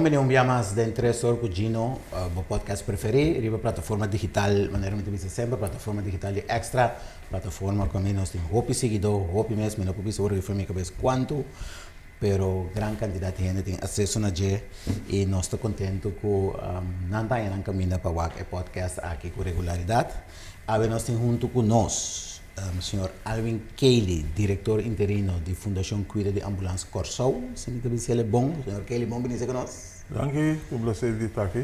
bini un bia mas den Tres Or ku Gino, bo podcast preferí riba plataforma digital, manera mi ta bisa semper, plataforma digital di Extra, plataforma ku ami nos tin hopi siguidó, hopi mes, mi no por bisa ora ku for mi kabes kuantu, pero gran kantidat di hende tin aseso na dje i nos ta kontentu ku nan ta haña nan kaminda pa wak e podcast aki ku regularidat. Awe nos tin huntu ku nos señor Alwin Kely, direktor interino di Fundashon Kuido di Ambulans Kòrsou. Si mi ta bisa el e bon. Señor Kely, bon binise ku nos. Danki, un plaser di ta aki.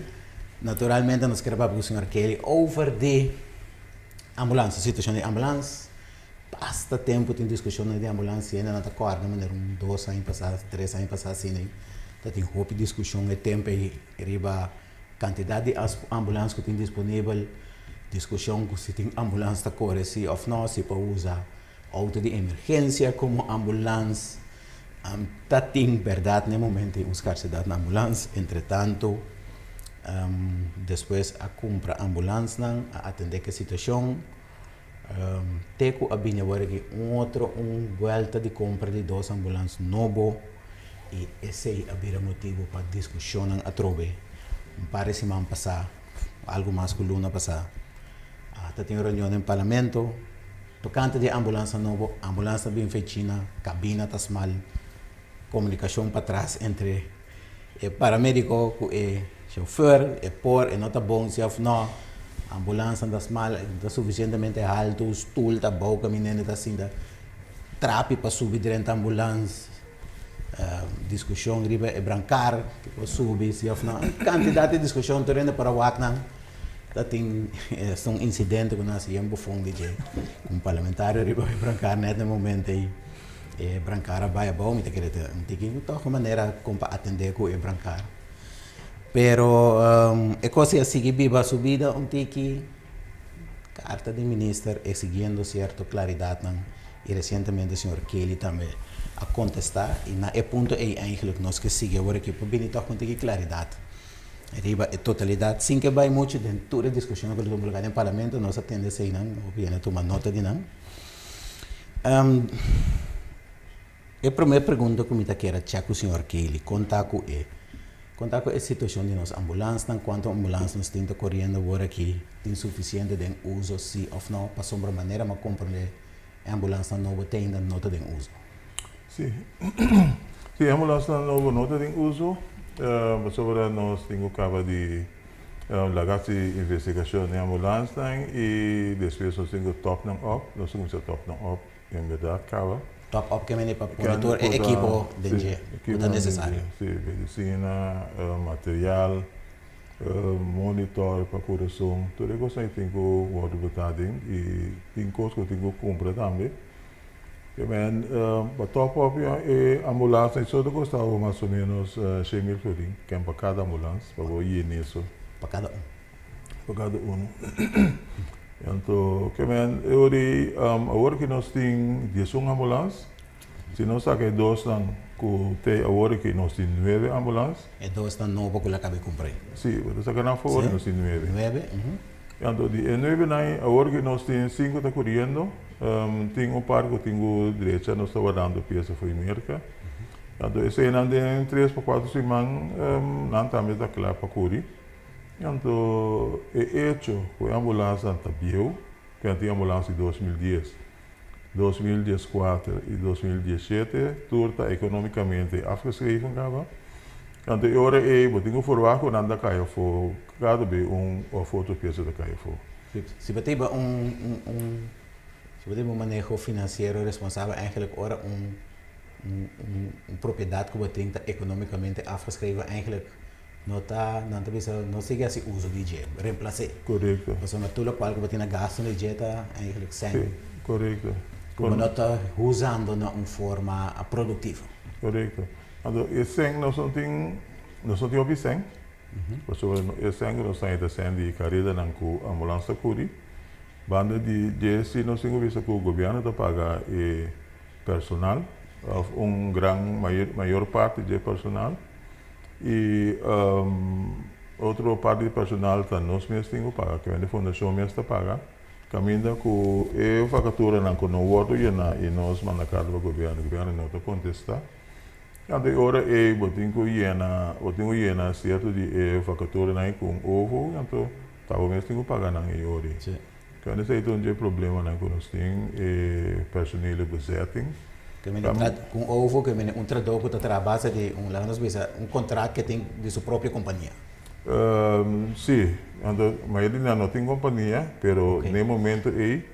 Naturalmente nos kere papia ku señor Kely over di ambulans, e situashon di ambulans. Basta tempu tin diskushonnan di ambulans i hende nan ta kòrda manera un dos aña pasá, tres aña pasá asina ei ta tin hopi diskushon e tempu ei riba kantidat di ambulans ku tin disponibel, diskushon ku si tin ambulans ta kore si òf nò, si por usa outo di emergensia komo ambulans. Ta tin bèrdat na e momento ei un skarsedat na ambulans, entretantu despues a kumpra ambulansnan a atendé ku e situashon. Te ku a bini awor aki un otro un buelta di kompra di dos ambulans nobo i esei a bira motibu pa diskushonnan atrobe. Un par di siman pasá, algu mas ku luna pasá, ta tin un reunion den parlamento tokante di e ambulansnan nobo. Ambulans ta bin fei China, kabina ta smal, komunikashon patras entre E paramedico cu e chauffeur e por e no ta bon si of no, ambulance ta smal no ta suficientemente halto, stoel ta abou caminda hende ta sinta trapi pa subi drenta ambulance, discusion riba e brancar cu por subi si of no, cantidad di discusion tur hende por a wak nan ta tin esta un incidente cu nan haci yen bofon di dje cu un parlamentario riba e brancar net na e momento ey. E brankar a bai abou, mi ta kere ta un tiki tòg un manera kon pa atendé ku e brankar. Pero e kos ei a sigui biba su bida un tiki, karta di minister eksigiendo sierto klaridatnan i resientemente señor Kelly tambe a kontestá i na e punto ei eigentlik nos ke sigui awor aki pa bini tòg un tiki klaridat riba e totalidat sin ke bai muchu den tur e diskushonnan ku ta tuma lugá den parlamento. Nos a tende eseinan, hopi hende a tuma nota di nan. E promé pregunta ku mi ta kere chèk ku señor Kely, kon ta ku e kon ta ku e situashon di nos ambulansnan, kuantu ambulans nos tin ta koriendo awor aki, tin sufisiente den uso si òf no, pasobra manera mi a komprendé e ambulansnan nobo te ainda no ta den uso. Sí, sí e ambulansnan nobo no ta den uso, pasobra nos tin ku kaba di Laga hasi investigashon den ambulansnan i despues nos tin ku top nan op. Nos a kuminsá top nan op en bèrdat kaba. Top op ke mende pa pone tur e ekipo den dje ku ta nesesario. Si, medisina, material, monitor pa kurason, tur e kosnan ei tin ku wòrdu botá aden i tin kos ku tin ku kumpra tambe. Men, pa top op e ambulans so ta kosta bo mas o menos shen mil florin, ken pa kada ambulans, pa bo yena eso. Pa kada un. Pa kada uno. Anto, ke men, e ora ei, awor ki nos tin 11 ambulans, si nos saka e dosnan ku te awor aki nos tin nuebe ambulans. E dosnan nobo ku lo a kaba di kumpra ei. Si, bo ta saka nan for, nos tin nuebe. Nuebe, uhu. Anto di e nuebenan awor ku nos tin sinku ta kuriendo, tin un par ku tin ku drecha, nos ta wardando piesa for di Merka. Anto eseinan den tres pa kuater siman nan tambe ta kla pa kuri. Anto e echo ku e ambulansnan ta bieu, ku nan tin ambulans di 2010, 2014 i 2017 tur ta ekonomikamente afgeschreven kaba. Anto e ora ei bo tin ku forwagt ku nan ta kai afó kada be un òf otro piesa ta kai afó. Si bo tin un un si bo tin un maneho finansiero responsabel eigenlijk ora un un propiedat ku bo tin ta ekonomikamente afgeschreven eigenlijk no ta nan ta bisa no sigui hasi uso di dje, remplas'é. Korekto. Pasobra tur lokual ku bo tin na gastu di dje ta eigenlijk sèn. Si, korekto. Ku bo no ta usando na un forma produktivo. Korekto. Anto e sèn nos no tin, nos no tin hopi sèn, pasobra e sèn ku nos taña ta sèn di karedanan ku ambulans ta kuri. Banda di dje si nos tin ku bisa ku gobièrnu ta paga e personal òf un gran mayor parti dje personal i otro parti di personal ta nos mes tin ku paga, kende fundashon mes ta paga. Kaminda ku e vakaturanan ku no wòrdu yená i nos manda karta pa gobièrnu, gobièrnu no ta kontestá. Anto e ora ei bo tin ku yena, bo tin ku yena sierto di e vakaturanan ei ku un ovo, anto ta bo mes tin ku paga nan e ora ei. Kende esei ta un dje problemanan ku nos tin, e personele bezetting. Ke mene tra ku un ovo, ke mene un trahadó ku ta traha base di un, laga nos bisa, un kontrakt ke tin di su propio kompania. Si, anto mayoria di nan no tin kompania, pero n'e momento ei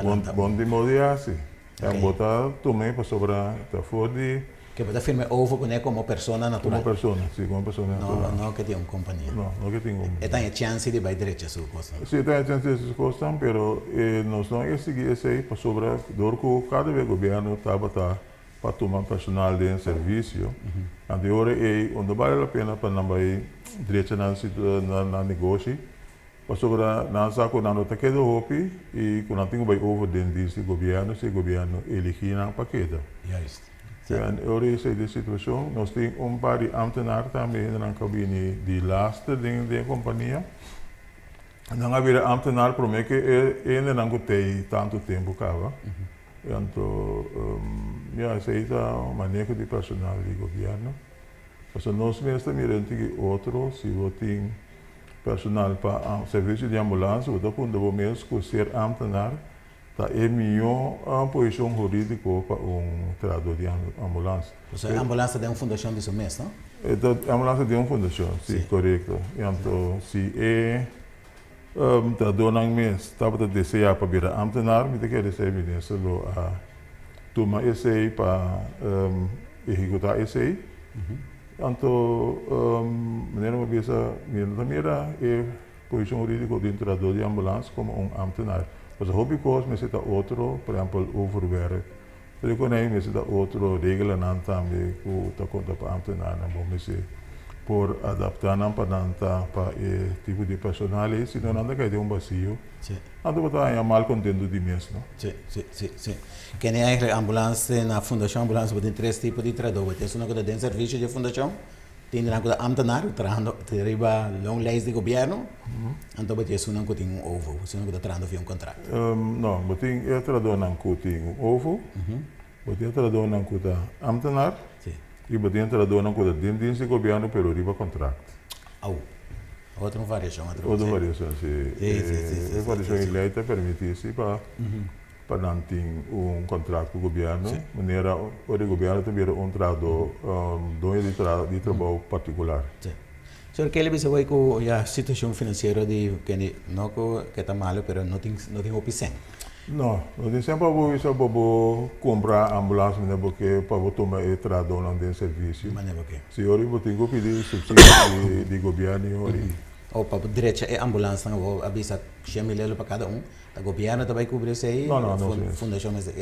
bo no tin modo di hasi. En bo ta tum'é pasobra ta for di. Ke bo ta firma e over kuné komo persona natural. Komo persona, si, komo persona natural. No, no ke tin un kompania. No, no ke tin un. E ta haña chansi di bai drecha su kosnan. Si, e ta haña chansi di drecha su kosnan, pero nos no a sigui esei pasobra dor ku kada bes gobièrnu tabata pa tuma personal den servisio, anto e ora ei no bale la pena pa nan bai drecha nan nan negoshi. Pasobra nan sa ku nan no ta keda hopi i ku nan tin ku bai over den dienst di gobièrnu si e gobièrnu eligí nan pa keda. Juist. En e ora esei di situashon nos tin un par di ámtenar tambe hendenan ku a bini di laster den den e kompania. Nan a bira ámtenar promé ku e hendenan ku t'ei tantu tempu kaba. Anto ya esei ta maneho di personal di gobièrnu. Pasobra nos mes ta mira un tiki otro si bo tin personal pa servisio di ambulans, bo ta puntra bo mes ku ser ámtenar ta e mihó posishon hurídiko pa un trahadó di ambulans. Pasobra e ambulans ta den un fundashon di su mes, no? E ambulans ta den un fundashon, si, korekto. I anto si e trahadónan mes tabata deseá pa bira ámtenar, mi ta kere esei minister lo a tuma esei pa ehekutá esei. Anto manera mi a bisa mi no ta mira e posishon hurídiko di un trahadó di ambulans komo un ámtenar. Pasobra hopi kos mester ta otro, por ehèmpel overwerk. Pero ku nan mester ta otro reglanan tambe ku ta konta pa ámtenarnan. Bo mester por adaptá nan pa nan ta pa e tipo di personal ei, si no nan ta kai den un basio. Anto bo ta haña mal kontentu di mes, no? Sí, sí, sí, sí. Kende eigenlijk ambulance na Fundashon Ambulance bo tin tres tipo di trahadó. Bo tin esunnan ku ta den servisio di e fundashon, tin nan ku ta ámtenar trahando riba loonlijst di gobièrnu, anto bo tin esunnan ku tin un OVO, esunnan ku ta trahando via un kontrakt. No, bo tin e trahadónan ku tin un OVO, bo tin e trahadónan ku ta ámtenar, i bo tin e trahadónan ku ta den dienst di gobièrnu pero riba kontrakt. Au. Otro variashon atrobe. Otro variashon, si. Si, si, si, si. E variashon di lei ta permití si pa pa nan tin un kontrakt ku gobièrnu, manera ora di gobièrnu ta bira un trahadó, doño di tra di trabou partikular. Si. Señor Kelly bisa wei ku ya situashon finansiero di kende no ku ke ta malo pero no tin no tin hopi sèn. No, no tin sèn pa bo bisa pa bo kumpra ambulans manera bo ke pa bo tuma e trahadónan den servisio. Manera bo ke. Si ora bo tin ku pidi supsidio di gobièrnu i ora. O pa bo drecha e ambulansnan bo a bisa 100 mil euro pa kada un, ta gobièrnu ta bai kubri esei? No, no, no. Fundashon mester,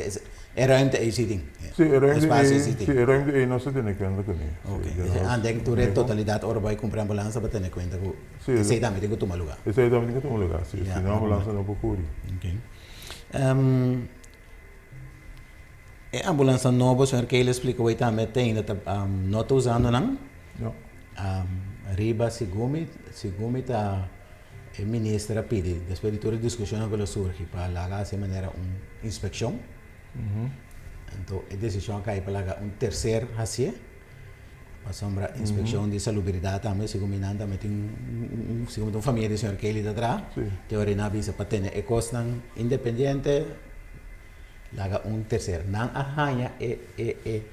e ruimte ei si tin. Si, e ruimte ei, si, e ruimte ei nos ta tene kuenta kuné. Ok, den tur e totalidat ora bo bai kumpra ambulans bo tene kuenta ku Esei tambe tin ku tuma lugá. Esei tambe tin ku tuma lugá, si. Si no ambulansa no por kuri. Ok. E ambulansa nobo, señor Keil splika hoy tambe te ainda ta no ta usando nan. No. Riba segun mi, segun mi ta e minister a pidi despues di tur e diskushonnan ku lo surgi pa laga hasi manera un inspekshon. Anto e desishon a kai pa laga un terser hasié. Pasobra Inspekshon di Salubridat tambe, segun mi nan tambe tin un, segun mi ta un famia di señor Kelly ta traha, te ora nan a bisa pa tene e kosnan independiente, laga un terser. Nan a haña e e e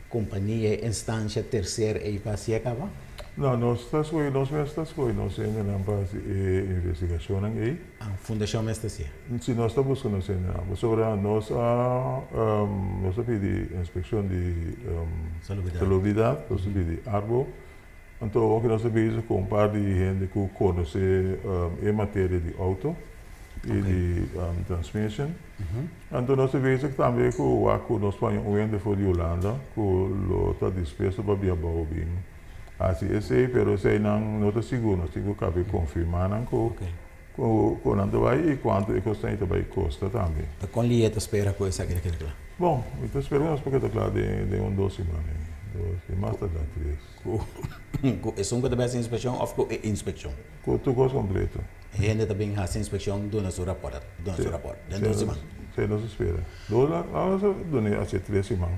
kompania, e instansha terser ei pa hasié kaba? No, nos ta skohe, nos mes ta skohe nos hendenan pa hasi e investigashonnan ei. Ah, fundashon mes ta hasié? Si, nos ta buska nos hendenan. Pasobra nos a nos a pidi inspekshon di salubridat, nos a pidi arbo. Anto awor ku nos a bezig ku un par di hende ku konosé e materia di outo i di transmission. Anto nos ta bezig tambe ku wak ku nos paña un hende for di Hulanda ku lo ta dispuesto pa bia bou bin hasi esei, pero eseinan no ta sigur, nos tin ku kabe konfirmá nan ku. Ku nan ta bai i kuantu e kosnan ei ta bai kosta tambe. Ta kon lihe ta spera ku esaki ta keda kla? Bon, mi ta spera ku nos por keda kla den un dos siman ei. Dos, i mas tarda tres. Ku esun ku ta bai hasi inspekshon òf ku e inspekshon? Ku tur kos kompleto. E hende ta bin hasi inspekshon duna su rapòrt, duna su rapòrt den dos siman? Si, nos ta spera. Dos, nos ta duna hasi tres siman.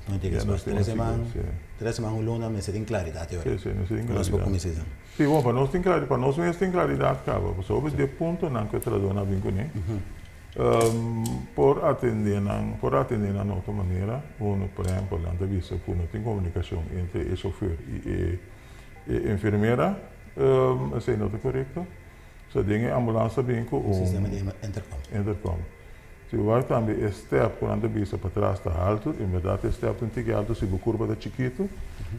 Un tiki Ya nos despues. tin Tres un siman, sigur, sí. 3 siman un luna mester tin klaridat e ora. Sí, sí, mester tin Ku nos por klaridat. kuminsá esnan. Sí, bon, pa nos tin klaridat, pa nos mes tin klaridat kaba, pasobra di e puntonan ku e trahadónan a bin kuné, por atendé nan, por atendé nan na otro manera. Uno, por ehèmpel, nan ta bisa ku no tin komunikashon entre e shofèr i e e enfermera, esei no ta korekto. So den e ambulans ta bin ku un. Sistema di intercom. Intercom. Si bo wak tambe e step ku nan ta bisa patras ta haltu, en bèrdat e step ta un tiki haltu si bo kurpa ta chikitu,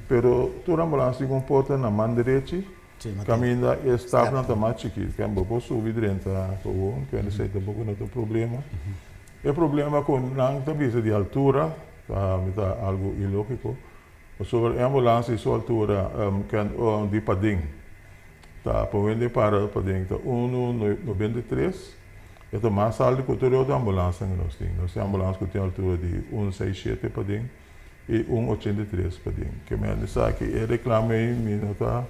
pero tur ambulans tin un porta na man derechi kaminda e stapnan ta mas chikit. Ken bo por subi drenta gewoon, ken esei tampoko no ta un problema. E problema ku nan ta bisa di altura ta mi ta algu ilógiko, pasobra e ambulans di su altura ken di paden Ta pa wende para paden ta unu 93, e ta mas alto ku tur e otro ambulansnan ku nos tin. Nos tin ambulans ku tin altura di un seis shete paden i un 83 paden. Ke men esaki e reklamo ei mi no ta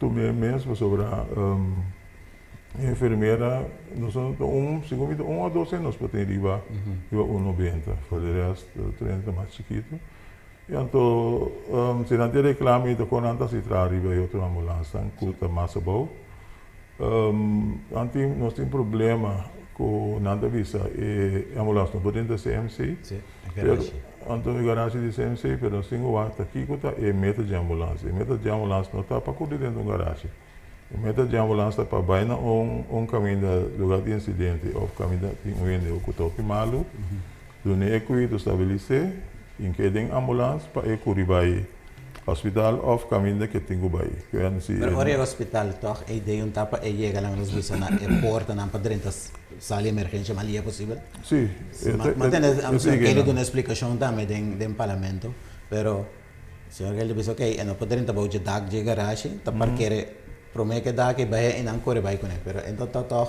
tum'é mes pasobra e enfermera nos no ta un segun mi ta un o dos hende nos por tin riba riba un 90. For di rest tur hende ta mas chikitu. I anto si nan tin reklamo i ta kon nan ta hasi traha riba e otro ambulansnan ku ta mas abou. Nan tin nos tin problema ku nan ta bisa e ambulans no por drenta CMC. Sí, e garashi. Anto e garashi di CMC pero nos tin ku wak ta kiko ta e meta dje ambulans. E meta dje ambulans no ta pa kuri dentro un garashi. E meta dje ambulans ta pa bai na un un kaminda lugar di insidente òf kaminda tin un hende ku ta hopi malu. Duna e kuido stabilis'é i k'e den ambulans pa e kuri bai hospital òf kaminda k'e tin ku bai. Kuen si Pero e ora e hospital tòg e idea un ta pa e yega laga nos bisa na e portanan pa drenta sala di emergensha mas lia posibel? Sí, e ta Ma tende e señor sigui Kelly nan. duna splikashon tambe den den parlamento pero señor Kelly ta bisa okey e no por drenta bou dje dak dje garashi ta parkere prome ke dak e bai e nan kore bai kuné pero e ta tòg.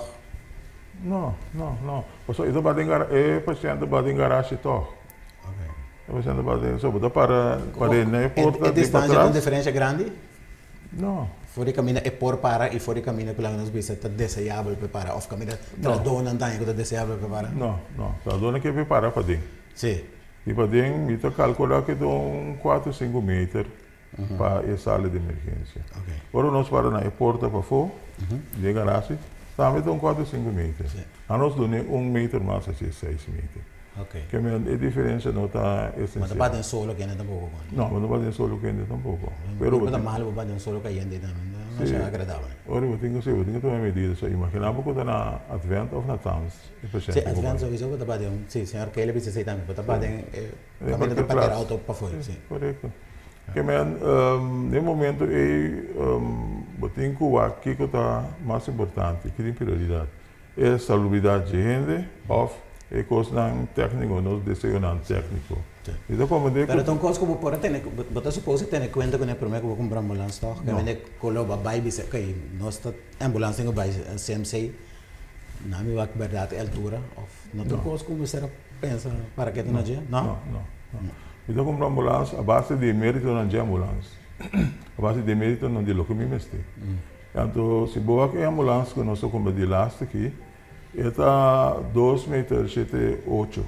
No, no, no. Pasobra e ta bati den gara, e pashènt ta bati den garashi tòg. Oké. E pashènt ta bati den, so bo ta para par'é na e porta E di distansha ta un patras. diferensha grandi? No. For di kaminda e por para i for di kaminda ku laga nos bisa ta deseabel pa e para òf kaminda No. trahadónan ta haña ku ta deseabel pa e para? No, no. Trahadónan ke por para paden. Sí. I paden mi ta kalkulá ku ta un kuater, sinku meter. Pa e sala di emergensia. Ora nos para na e porta pafó di e garashi, tambe ta un kuater sinku meter. Anos dun'é un meter mas, así seis meter. Ke men e diferensia no ta esensial. Ma ta bati un solo kende tampoko kon? No, bo no bati un solo kende tampoko. Pero bo ta malo bo bati un solo kayente tambe, no ta agradabel. Ora bo tin ku si, bo tin ku tuma medida. So imaginá bo ku ta na Advent òf na Tans e pashènt Si, tin ku Advent bai. sowieso bo ta bati un, si, señor Caleb bisa esei tambe, bo ta bati e kaminda ta parker auto pafó, si. Korekto. Ke men den momento ei bo tin ku wak kiko ta mas importante, ki tin prioridat, e salubridat dje hende òf e kosnan tèkniko, nos deseonan tèkniko. Mi ta komprendé ku. Pero ta un kos ku bo por a tene, bo ta supos tene kuenta kuné promé ku bo kumpra ambulans tòg? Ke men e kolo bo a bai bisa okey nos ta ambulans tin ku bai CMC, nan mi wak bèrdat e altura òf no ta un kos ku mester a pensa para ke ta na dje? No? No, no, no. Mi ta kumpra ambulans a base di e meritonan dje ambulans, a base di e meritonan di loke mi mester. Anto si bo wak e ambulans ku nos a kumpra di laatste aki, e ta dos meter shete ocho.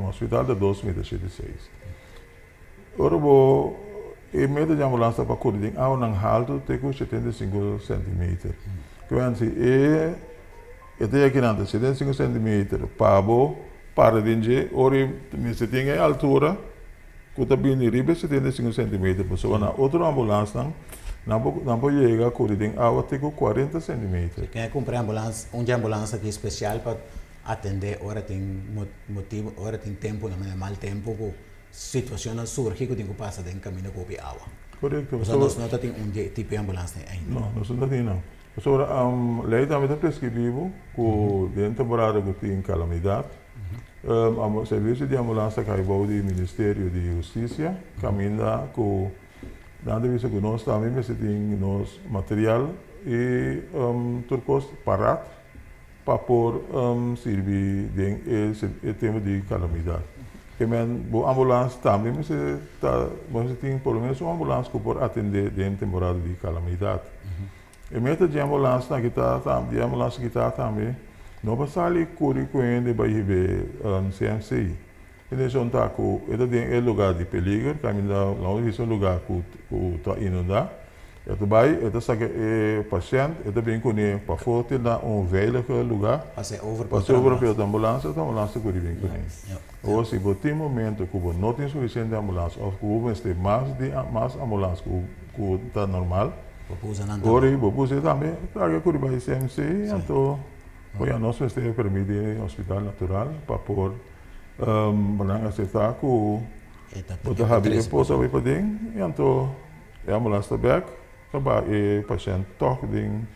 Hospital ta dos meter shete seis. Ora bo e meta di ambulans ta pa kuri den awanan haltu te ku 75 sentimeter. Ke si e e ta yaki nan ta 75 sentimeter pa bo para den dje ora e mester tin e altura ku ta bini riba e 75 sentimeter pasobra na otro ambulansnan nan por nan por yega kuri den awa te ku 40 sentimeter. Ken a kumpra e ambulans un di ambulans aki spesial pa atende ora tin motibu ora tin tempu na manera mal tempu ku Situacionnan surgi cu tin cu pasa den camino cu hopi awa. Correcto. Pasobra nos no ta tin un di tipo di ambulans den ainda. No, nos no ta tin nan. Pasobra ley tambe ta prescribi bo cu den temporada cu tin calamidad, servicio di ambulans ta cay bou di Ministerio di Husticia, caminda cu nan ta bisa cu nos tambe mester tin nos material y tur cos parat pa por sirbi den e tempo di calamidad. Ke men bo ambulans tambe mester ta, bo mester tin por lo menos un ambulans cu por atende den temporada di calamidad. E meta di ambulansnan aki ta di ambulans aki ta tambe no pa sali curi cu hende bay hibe CMC. Intenshon ta ku e ta den e lugá di peliger, kaminda nos bisa un lugá ku ku ta inundá. E ta bai, e ta saka e pashènt, e ta bin kuné pafó te na un veilige lugá. Pasa over pa Pasa over pa e ambulans, e ambulans ta kuri bin kuné. Awor si bo tin momento ku bo no tin sufisiente ambulans òf ku bo mester mas di mas ambulans ku ku ta normal, Bo por usa nan tambe. Ora bo por usa tambe, traga kuri bai CMC, anto oya nos mester permit di hospital natural pa por Nan acepta cu bo ta habi e posa bay paden y anto e ambulance ta bek ta ba e pashent toch den.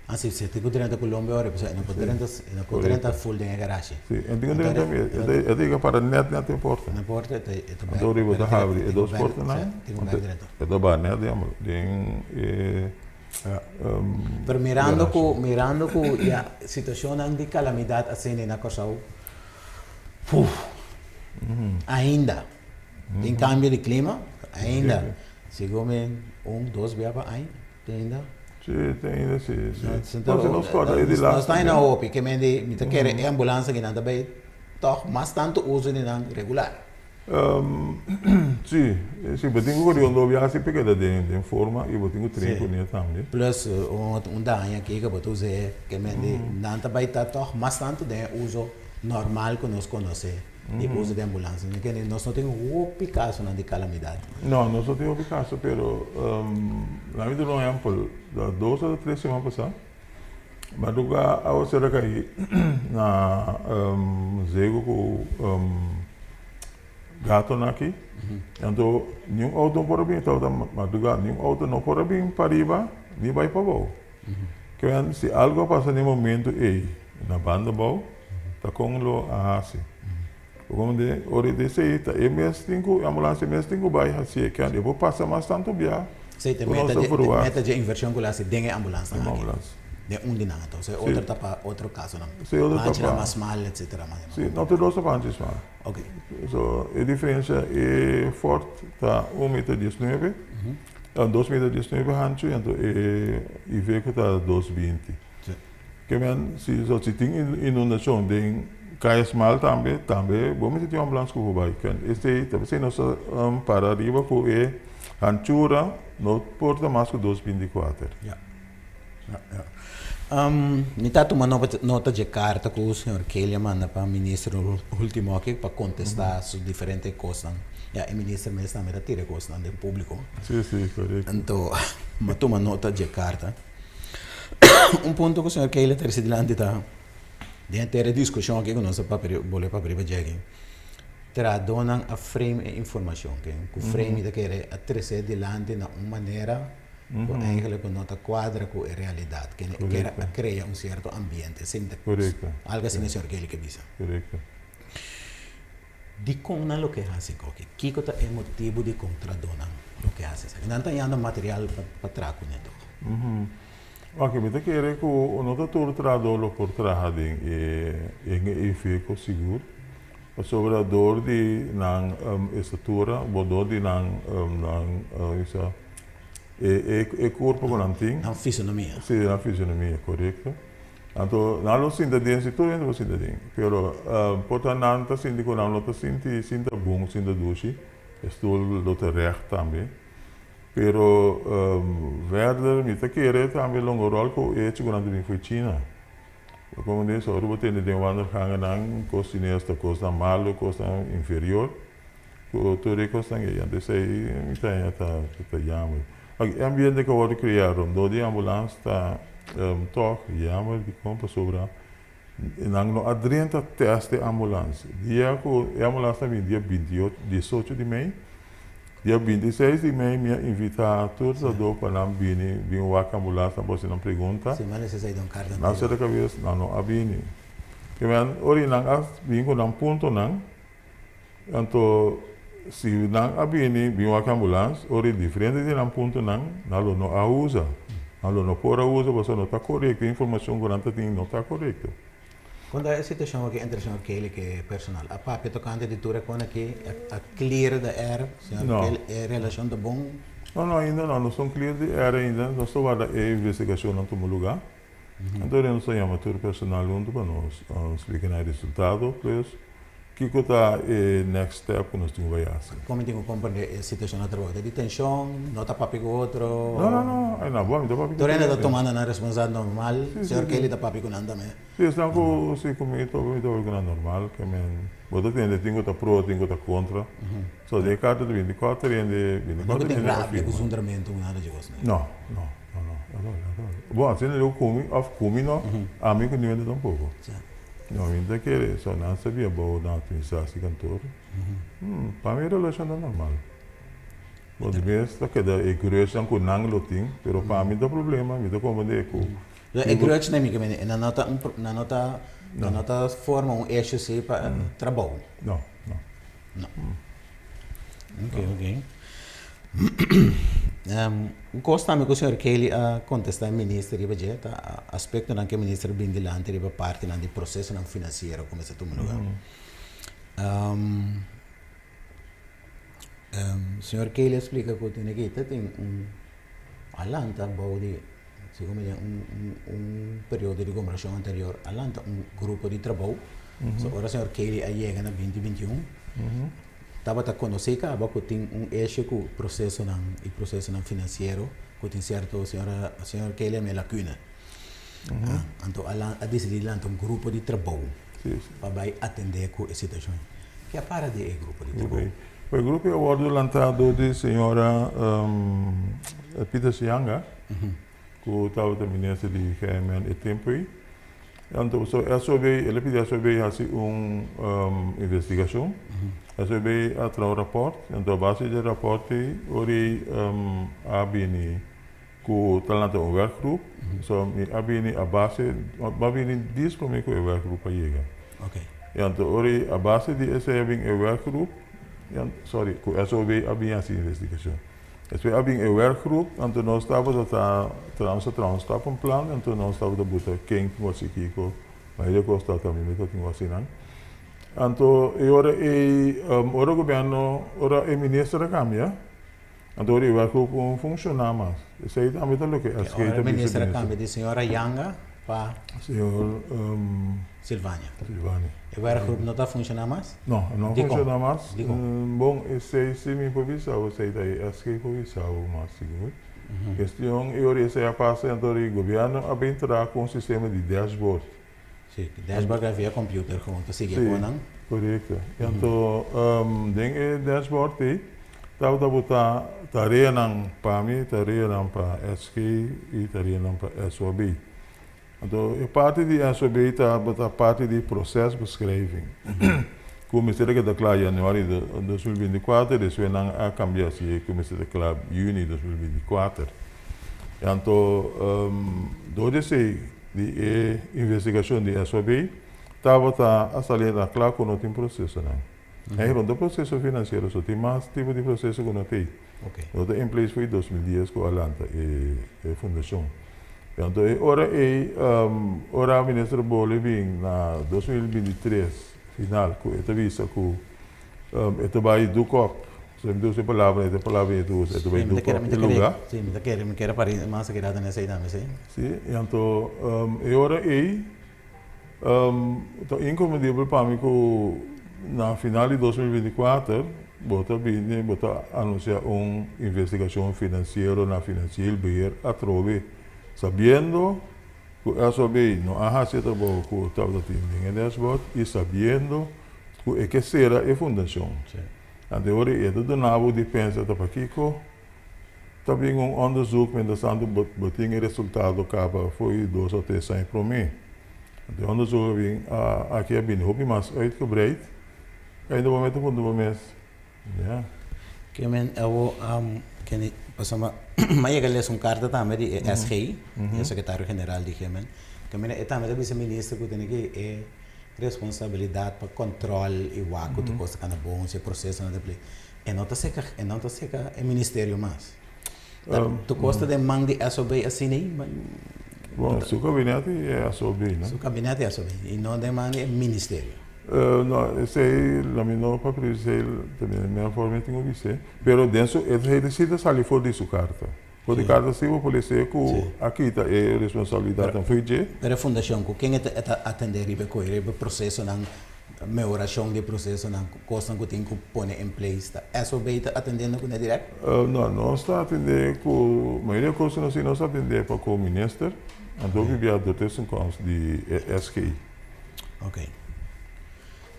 Ah si, si e tin cu drenta Colombia ora pasobra e no por drenta, e no por drenta full den e garashi. Si, e tin cu drenta, e ta yega para net net den porta. Na porta e ta e ta bek. Anto riba ta habri e dos portanan, tin cu bek drenta. E ta ba net den e. Pero mirando cu, mirando cu ya situacionnan di calamidad asina na Corsou, uf, ainda tin cambio di clima, ainda segun mi un, dos bia pa aña, tin ainda. Si, tin ainda, si, si. Nos nos corda e di laatste. Nos ta ainda hopi, ke men di, mi ta kere e ambulance aki nan ta bay toch mas tanto uso di nan regular. Sí, sí, bo tin ku kore un dobi hasi pa keda den forma i bo tin ku train kuné tambe. Plus un daña aki ku bo ta us'é ke men di nan ta bai ta tòg mas tantu den e uso normal ku nos konosé di uso di ambulans. Mi kende nos no tin hopi kasonan di kalamidat. No, nos no tin hopi kaso pero laga mi duna un ehèmpel, dos òf tres siman pasá madruga awaseru a kai na zego ku gatonan aki. Anto niun outo no por a bin, tabata madruga, niun outo no por a bin pariba ni bai pabou. Kiben si algu a pasa den e momento ei na banda abou, ta kon lo a hasi? Pasobra ora di esei ta e mes tin ku, e ambulancia mes tin ku bai hasi e kende. E por pasa mas tantu bia Esei ta ku nos meta ta dje, verwagt. meta dje invershon ku lo hasi den e ambulansnan Den aki. ambulans. Den un di nan anto. E otro ta pa otro kasonan. Si, otro ta Hanchinan pa. mas smal etcetera. Mas Si, no tur dos ta pa hanchi smal. Ok. So, e diferensia e Ford ta un meter diesnuebe, dos meter diesnuebe hanchu anto e Iveco ta dos binti. Si. Ke men si so si tin inundashon den kaya smal tambe, tambe bo mester tin un ambulans ku por bai. Ken esei ta p'esei nos ta para riba ku e hanchura no por ta mas ku dos binti kuater. Ya. Ya, ya. Mi ta tuma nota dje karta ku señor Kelly a manda pa minister ultimo aki pa kontestá su diferente kosnan. Ya, e minister mes tambe ta tira e kosnan den públiko. Si, si, korekto. Anto, mi a tuma nota dje karta. Un punto ku señor Keila ta risi dilanti ta, den henter e diskushon aki ku nos a papia, bolbe papia riba dje aki, trahadónan a frame e informashon, ke ku frame ta kere a trese dilanti na un manera ku eigenlijk ku no ta kuadra ku e realidat, ke kere a krea un sierto ambiente, sin ta algu asina señor Keila ke bisa. Dikon nan lo ke hasi koki? Kiko ta e motibu dikon trahadónan lo ke hasi esaki? Nan ta hañando material pa traha kuné tòg? Ok, mi ta kere ku no ta tur trahadó lo por traha den e den e Iveco sigur, pasobra dor di nan estatura bo dor di nan nan bisa e e kurpo ku nan tin. Nan fisonomia. Si, nan fisonomia, korekto. Anto nan lo sinta den si tur hende por sinta den pero por ta nan ta sinti ku nan lo ta sinti sinta bon sinta dushi e stoel lo ta règt tambe pero verder mi ta kere tambe longo ròl ku e hecho ku nan ta bin for China bo komprende so ora bo tende den wandelgangennan kos chines ta kosnan malu kosnan inferior ku tur e kosnan ei anto esei mi ta haña ta ta jammer. E ambiente ku a wòrdu kreá rondó di ambulans ta tòg jammer dikon pasobra nan no a drenta tèst e ambulans. Dia ku e ambulans ta bini dia binti diesocho di mei, dia 26 di mei mi a invitá tur trahadó pa nan bini bin wak ambulans nan por hasi nan pregunta. Nan sera kabes nan no a bini. Ora nan a bin ku nan puntonan. Anto, si nan a bini, bin wak ambulans, ora e diferente di nan puntonan, nan lo no a usa. Nan lo no por a usa pasobra no ta korekto, e informashon ku nan ta tin no ta korekto. Kon ta e situashon aki entre señor Kelly ku e personal? A papia tokante di tur e kon aki? A clear the air? Señor Kelly, e relashon ta bon? No, no, ainda no. No son clear the air ainda. Nos ta warda e investigashonnan tuma lugá. Anto nos ta yama tur personal huntu pa nos splika nan e resultado plus. Kiko ta e next step ku nos tin ku bai hasi? Kon mi tin ku komprende e situashon na trabou? Ta di tenshon? No ta papia ku otro? No, no, no. Ay, na bo, mi ta papia ku Tur hende ta tumando nan responsabilidat normal. Señor Kelly ta papia ku nan tambe. Si, esnan ku si ku mi topa, mi ta papia ku nan normal. Ke men, bo ta tende tin ku ta pro, tin ku ta kontra. So, den e karta ta 24 hende, No 24 ku tin hende a rabia ku firma. zundramentu ku nada dje kos nan. No, no, no, no. At all, at all. Bon, asina leu ku mi òf ku mi no, ami ku niun hende tampoko. No, mi ta kere so nan sabia bou nan administratie kantoor. Pa mi relashon ta normal. Bo di mes ta keda e grudge ku nan lo tin, pero pa mi ta problema, mi ta komprende ku. E grudge na mi ke mende, nan no ta un nan no ta nan no ta forma un issue si pa trabou. No, no. No. Ok, ok. Un kos tambe ku señor Kelly a kontestá e minister riba dje ta aspektonan ku e minister a bin dilanti riba partinan di prosesonan finansiero ku mester tuma lugá. Señor Kelly a splika ku tene ki ta tin un a lanta bou di segun mi den un periodo di gobernashon anterior a lanta un grupo di trabou. So ora señor Kelly a yega na binti 21 tabata konosé kaba ku tin un issue ku prosesonan i prosesonan finansiero ku tin sierto señora señor Kelly a mira lakuna. Anto a a disidí lanta un grupo di trabou pa bai atendé ku e situashon. Ke a para di e grupo di trabou? E grupo a wòrdu lantá dor di señora Pieter Sianga ku tabata minister di GMN e tempu ei. Anto so SOB, el a pidi SOB hasi un investigashon. SOB a traha un rapòrt, anto a base di e rapòrt ei ora ei a bini ku ta lanta un werkgroep. So mi a bini a base, mi a bini dies promé ku e werkgroep a yega. I anto ora ei a base di esei a bin e werkgroep, sorry, ku SOB a bin hasi investigashon. Despues a bin e werkgroep, anto nos tabata ta traha nos a traha un stappenplan, anto nos tabata buta ken tin ku hasi kiko, mayoria kos tabata mi mes tabatin ku hasi nan. Anto e ora ei, ora gobièrnu, ora e minister a kambia, anto ora e werkgroep no funshoná mas. Esei tambe ta loke SG ta Ora e bisa minister a minister. kambia di señora Yanga pa. Señor. Silvania. Silvania. E werkgroep no ta funshoná mas? No, e no Dikon? funshoná mas. Dikon? Bon, esei si mi por bisa bo, esei ta e SG por bisa bo mas sigur. Kestion e ora esei a pasa anto di gobièrnu a bin traha ku un sistema di dashboard. Si, dashboard ta via computer gewoon ta sigui e Si, konan. korekto. I anto den e dashboard ei tabata botá tareanan pa mi, tareanan pa SG i tareanan pa SOB. Anto e parti di SOB ta parti di procesbeschrijving ku mester a keda kla januari 2024, despues nan a kambia si ku mester ta kla juni 2024. Anto dor di esei di e investigashon di SOB tabata a sali na kla ku no tin prosesonan. Ei no ta proseso finansiero so, tin mas tipo di proseso ku no tin. No ta in place for 2010 ku a lanta e fundashon. Anto e ora ei, ora Minister Bole bin na 2023 final ku e ta bisa ku e ta bai doek op, so mi ta usa e palabra, e ta palabra e ta usa, e ta bai doek op e luga. Si, mi ta kere, mi kere pari mas a keda den esei tambe, si. Si, i anto e ora ei ta inkomprendibel pa mi ku na final di 2024 bo ta bini, bo ta anunsia un investigashon finansiero na Financieel Beheer atrobe, sabiendo ku SOB no a hasi e trabou ku tabata tin den e dashboard i sabiendo ku e ke sera e fundashon. Anto e ora ei e ta duna bo di pensa ta pakiko ta bin un onderzoek mientrastanto bo tin e resultado kaba fo'i dos o tres aña promé. Anto e onderzoek a bin aki a bini hopi mas uitgebreid. Ainda bo mester puntra bo mes, ya. Ke men awo kende pasobra mi a yega lesa un karta tambe di e SG, e sekretario general di GMN, kaminda e tambe ta bisa minister ku tene ki e responsabilidat pa kòntròl i wak ku tur kos ta kanda bon, si e prosesonan ta pli. E no ta seka, e no ta seka e ministerio mas. Ta tur kos ta den man di SOB asina ei? Bon, su kabinete i e SOB, no? Su kabinete i SOB, i no den man di e ministerio. No, esei lo mi no papia esei ta mi a forma mi tin ku bis'é, pero den su e si ta sali for di su karta. For di karta si bo por les'é ku a kita e responsabilidatnan for dje. Pero e fundashon ku ken e ta atendé riba e koe, riba e prosesonan? mehorashon di prosesonan, kosnan ku tin ku pone in place, ta SOB ta atendiendo kuné dirèkt? No, nos ta atendé ku mayoria kos ku nos tin nos ta atendé pa ku minister, anto hopi bia do tussenkomst di e SG. Ok,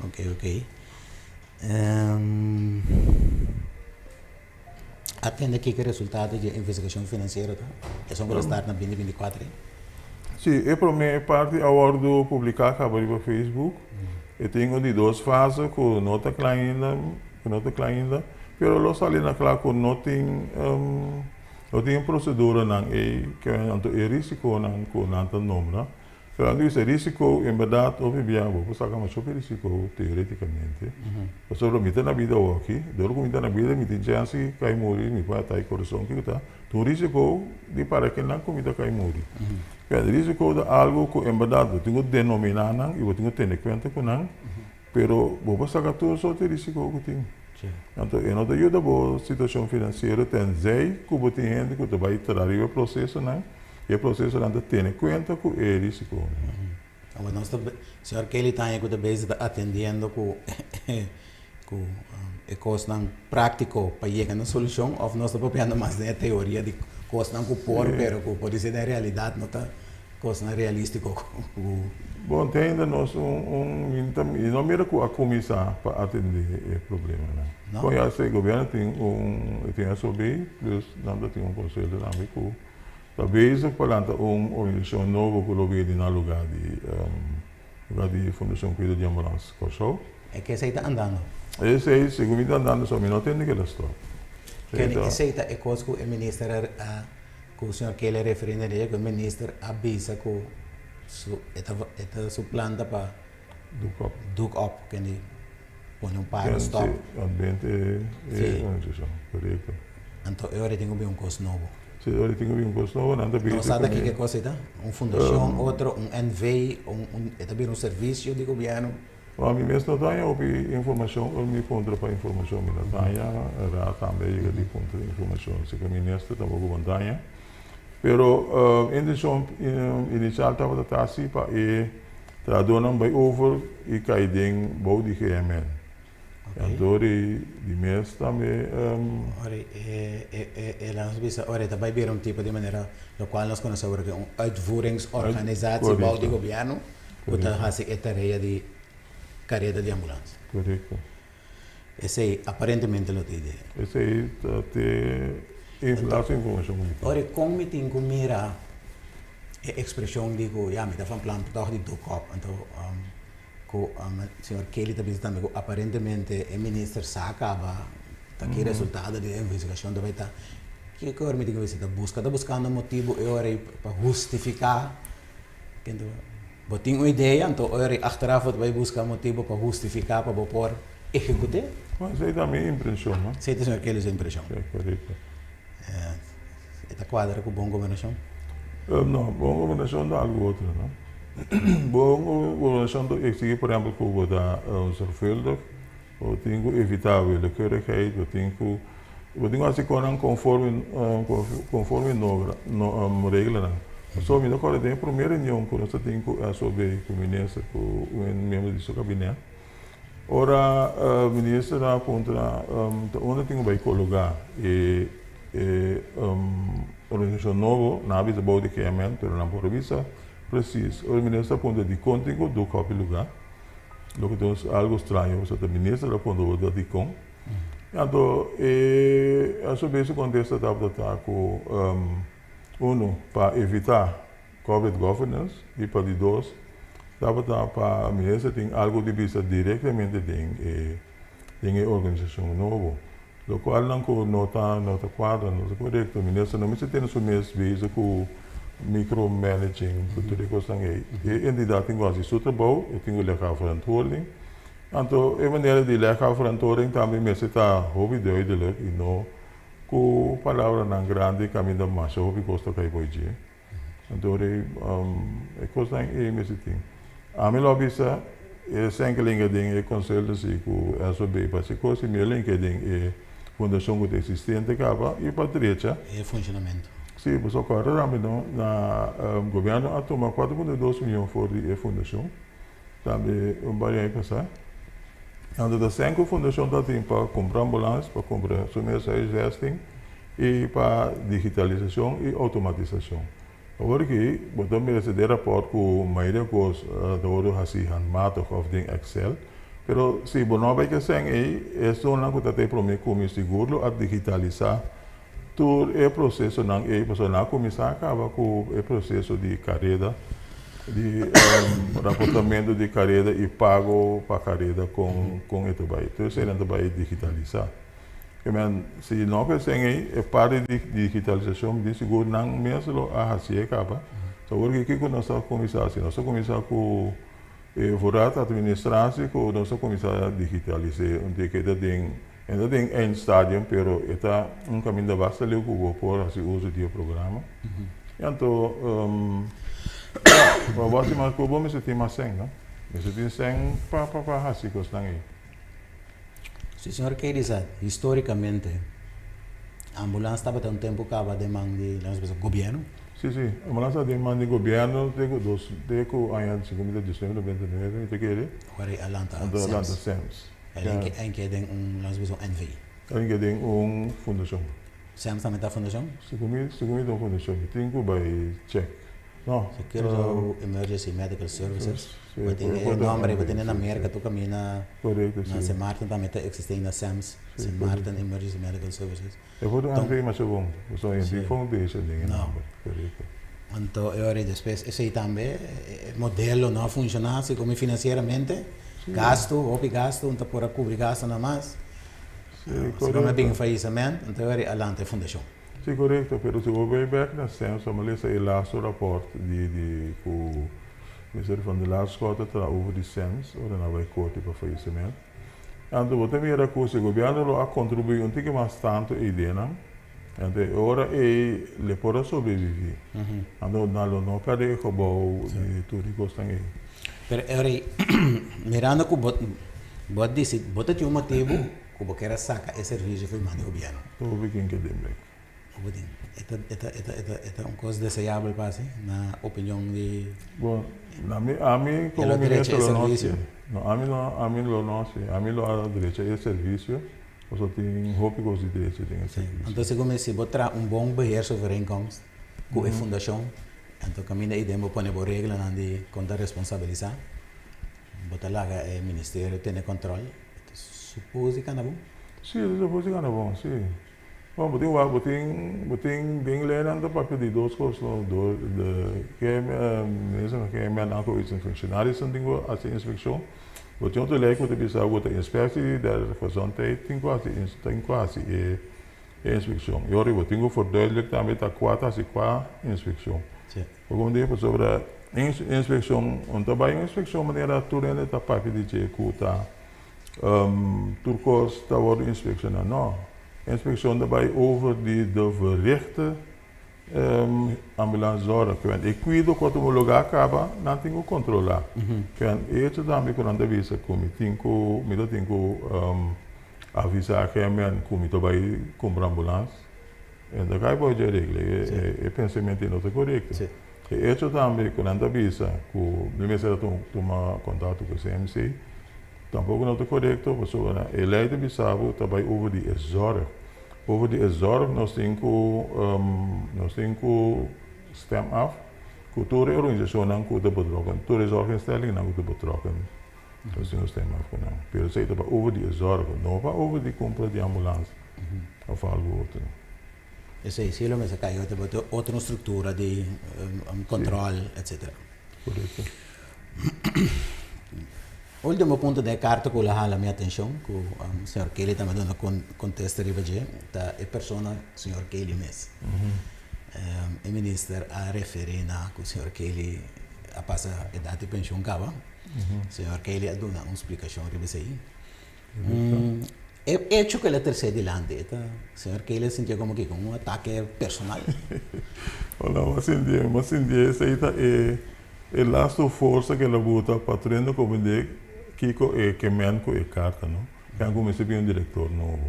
ok, ok. Atende kiko e resultado di e investigashon finansiero ta? Esun ku lo start na 2024 ei? Sí, e promé parti a wòrdu publiká kaba riba Facebook. E tin un di dos fase ku no ta kla ainda, ku no ta kla ainda, pero lo sali na kla ku no tin no tin e proseduranan ei, anto e risikonan ku nan ta nombra. Pero anto bisa risiko en berdad hopi bia bo por saca masha hopi risiko teoreticamente pasobra mi ta na bida awoki dor cu mi ta na bida mi tin chance di cay muri mi por atake corazon kico ta ta un risiko di para kinan cu mi ta cay muri pero risiko ta algo cu en berdad bo tin cu denomina nan y bo tin cu tene cuenta cu nan pero bo por saca tur soort di risiko cu tin anto e no ta yuda bo situacion financiero tenzij cu bo tin hende cu ta bay traha riba e procesonan. E procesonan ta tene cuenta cu e risiconan. Awor nos ta, señor Kelly Tanya cu ta bezig ta atendiendo cu cu e cosnan practico pa yega na solucion of nos ta papiando mas den e teoria di cosnan cu por pero cu por disi den realidad no ta cosnan realistico cu. Bon, te ainda nos un un mi no mira cu a cuminsa pa atende e problemanan. No? Con ya si gobierno tin un tin SOB plus nan ta tin un conseho tambe cu Ta bezig pa lanta un organisashon nobo ku lo bini na lugá di lugá di Fundashon Kuido di Ambulans Kòrsou. E ke esei ta andando? Esei segun mi ta andando so mi no tende ke ta stòp. Kende esei ta e kos ku e minister a ku señor Kelly a referí na dje ku e minister a bisa ku su e ta e ta su plan ta pa Doek op. Doek op kende pone un paro stop. Si, ambiente e organisashon, korekto. Anto e ora tin ku bin un kos nobo. Si, e ora tin ku bin un kos nobo, nan ta No sa ta kiko e kos ei ta? Un fundashon, otro, un NV, un un e ta bira un servisio di gobièrnu. Bo, mi mes no ta haña hopi informashon, ora mi puntra pa informashon mi no ta haña, Raad tambe a yega di puntra informashon, si ku minister tampoko bo no ta haña. Pero intenshon inisial tabata ta si pa e Trahadónan bai over i kai den bou di GMN. Kantor i di mes tambe. Ora e nos bisa ora e ta bai bira un tipo di manera lokual nos konosé awor ku un uitvoeringsorganisatie bou di gobièrnu ku ta hasi e tarea di kareda di ambulans. Korekto. Esei aparentemente lo ta idea. Esei ta te laatste informashon ku mi tin. Ora kon mi tin ku mira e ekspreshon di ku ya mi ta van plan tòg di doek op anto ku señor Kelly ta bisa tambe ku aparentemente e minister sa kaba ta ki resultado di e investigashon ta bai ta. Kiko ora mi tin ku bisa ta buska ta buskando motibu e ora ei pa hustifiká. Bo tin un idea, anto ora i achteraf bo ta bai buska motibu pa hustifiká pa bo por ehekut'é. Bueno, esei ta mi impreshon, no? Esei ta señor Kelly su impreshon. Sí, korekto. E ta kuadra ku bon gobernashon? No, bon gobernashon ta algu otro, no? Bon gobernashon ta eksigí, por ehèmpel, ku bo ta zorgvuldig, Bo tin ku evitá willekeurigheid, bo tin ku bo tin ku hasi kosnan konforme konforme nogra no reglanan. Pasobra mi ta kòrda den e promé reunion ku nos ta tin ku SOB, ku minister, ku un miembro di su kabinet, ora minister a puntra ta unda tin ku bai kologá e e organisashon nobo, nan a bisa bou di KMN, pero nan por a bisa presis. Ora minister a puntra dikon tin ku duk hopi lugá. Loke ta un algo straño pasobra ta minister ta puntra bo ta dikon. Anto e a su bes su kontesta tabata ta ku uno pa evitá corporate governance i pa di dos tabata pa minister tin algo di bisa direktamente den e den e organisashon nobo. Lokualnan ku no ta no ta kuadra, no ta korekto. Minister no mester tene su mes bezig ku micromanaging, ku tur e kosnan ei. E entidat tin ku hasi su trabou, e tin ku lega verantwoording. Anto e manera di lega verantwoording tambe mester ta hopi duidelijk i no ku palabranan grandi kaminda masha hopi kos ta kai por dje. Anto e e kosnan ei mester tin. Ami lo a bisa e senkelinga den e consultancy ku SOB pa hasi kos i mi a linke den e fundashon ku ta existente kaba i pa drecha. E funshonamentu. Si, pasobra kòrda tambe no na gobièrnu a tuma 4.2 mion for di e fundashon. Tambe un par di aña pasá. Anto ta sèn ku fundashon ta tin pa kumpra ambulans, pa kumpra su mes huisvesting i pa digitalisashon i outomatisashon. Awor aki bo ta mira si den rapòrt ku mayoria kos ta wòrdu hasí handmatig òf den Excel. Pero si bo no a bai ku e sèn ei, esunnan ku ta ta e promé kuminsá sigur lo a digitalisá Tur e procesonan ei pasobra nan a cuminsa a caba cu e proceso di careda, di raportamento di careda y pago pa careda con con e ta bay. Tur esey nan ta bay digitalisa. Ke men si no cu esey ei e parti di digitalisacion di sigur nan mes lo a hacié caba. So awor ki kico nos ta cuminsa haci? Nos ta cuminsa cu e voorraad administratie cu nos ta cuminsa digitalise un tiki ta den. E no den eindstadium pero e ta un kaminda basta leu ku bo por hasi uso di e programa. I anto ya, pa bo hasi mas ku bo mester tin mas sèn no. Mester tin sèn pa pa pa hasi kosnan ei. Si señor Kady sa, histórikamente ambulans tabata un tempu kaba den man di, laga nos bisa, gobièrnu. Si, si. Ambulans tabata den man di gobièrnu te ku dos, te ku aña 1999 mi ta kere. Ora ei a lanta Anto a lanta SEMS. El a den un, laga nos bisa un NV. El a den un fundashon. SEMS tambe ta fundashon? Segun mi, segun mi ta un fundashon. Mi tin ku bai check. No. Secure Emergency Medical Services. Si, Bo tin e nomber, bo tin na Merka tur kaminda. Korekto, si. Na Sint Maarten tambe ta eksistí na SEMS, Sint Maarten Emergency Medical Services. E por ta un NV masha bon. Pasobra e tin foundation den e nomber. Korekto. Anto e ora despues esei tambe e modelo no a funshoná así komo finansieramente. Gastu, hopi gastu, un ta por a kubri gastunan mas. Sí, korekto. Si bo a bin faisament, anto e ora a lanta e fundashon. Sí, korekto. Pero si bo bai bèk na SEMS, bo a lesa e lastu rapòrt di di ku Mister Van der Laarschot a traha over di SEMS ora nan a bai korte pa faisament. Anto bo ta mira ku si gobièrnu lo a kontribuí un tiki mas tantu e ideanan, anto e ora ei le por a sobreviví. Anto nan lo no pèrdè e gebou di tur e kosnan ei. Pero e ora ei, mirando ku bo bo a disi, bo ta tin un motibu ku bo kier a saka e servisio for di man di gobièrnu. Hopi ken ke den bek. Hopi tin. E ta e ta e ta e ta e ta un kos deseabel pa hasi, na opinion di. Bon, na mi ami komo minister lo no hasi. No, ami no ami lo no hasi. Ami lo a drecha e servisio, pasobra tin hopi kos di drecha den e servisio. Anto segun mi si bo traha un bon beheersovereenkomst ku e fundashon, anto kaminda ei den bo pone bo reglanan di kon ta responsabilisá, bo ta laga e ministerio tene kòntròl, e ta supos di kana bon? Si, e ta supos di kana bon, si. Bon, bo tin wak, bo tin, bo tin den leinan ta papia di dos kos no, do, de ke minister van GMN aangewezen functionarissen tin ku hasi inspekshon. Bo tin otro lei ku ta bisa ku ta inspectie der gezondheid tin ku hasi, tin ku hasi e e inspekshon. I ora bo tin ku verduidelijk tambe ta kua ta hasi kua inspekshon. Bo di pasobra inspekshon, un ta bai un inspekshon manera tur hende ta papia di dje ku ta Tur kos ta wòrdu inspekshoná. No. Inspekshon ta bai over di de verrichte ambulanszorg. Kwen e kuido ku a tuma lugá kaba, nan tin ku kontrolá. Kwen e hecho tambe ku nan ta bisa ku mi tin ku, mi ta tin ku avisá GMN ku mi ta bai kumpra ambulans, e no ta kai bou dje regla. E pensamentu ei no ta korekto. E hecho tambe ku nan ta bisa ku mi mester a tuma kontakto ku CMC tampoco no ta korekto pasobra e lei ta bisa bo ta bai over di e zorg. Over di e zorg nos tin ku nos tin ku stem af ku tur e organisashonnan ku ta betrokken, tur e zorginstellingnan ku ta betrokken nos tin ku stem af ku nan. Pero esei ta bai over di e zorg, no pa over di kumpra di ambulans òf algu otro. Esei si lo mester kai otro bo otro struktura di control etcetera. Korekto. Ultimo punto den e karta ku lo hala mi atenshon ku señor Kelly tambe a duna kontesta riba dje ta e persona señor Kelly mes. E minister a referi na ku señor Kelly a pasa edat di penshun kaba. Señor Kelly a duna un splikashon riba esei. E hecho ku el a trese dilanti e ta señor Kelly a sintié komo kiko un atake personal. Hola, mi a sintié, mi a sintié esei ta e e lastu forsa ku el a buta pa trende komprendé kiko e ke men ku e karta no. Ke a kuminsá bin un direktor nobo.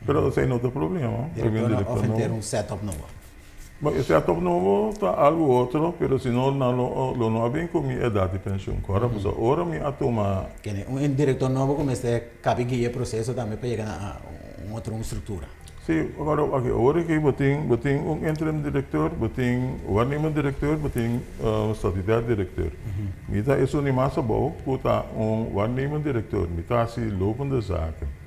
Pero esei no ta problema, Direktor nobo òf henter un setup nobo? Bon, e setup nobo ta algu otro, pero si no nan lo lo no a bin ku mi edat di penshun. Ku ora pasobra ora mi a tuma. Kende un direktor nobo ku mester kabi guia e proseso tambe pa yega na un otro un struktura. Si, ora oke, ora ki bo tin bo tin un interim direktor, bo tin waarnemend direkteur, bo tin statutair direkteur. Mi ta esun di mas abou ku ta un waarnemend direkteur, mi ta hasi lopende zaken.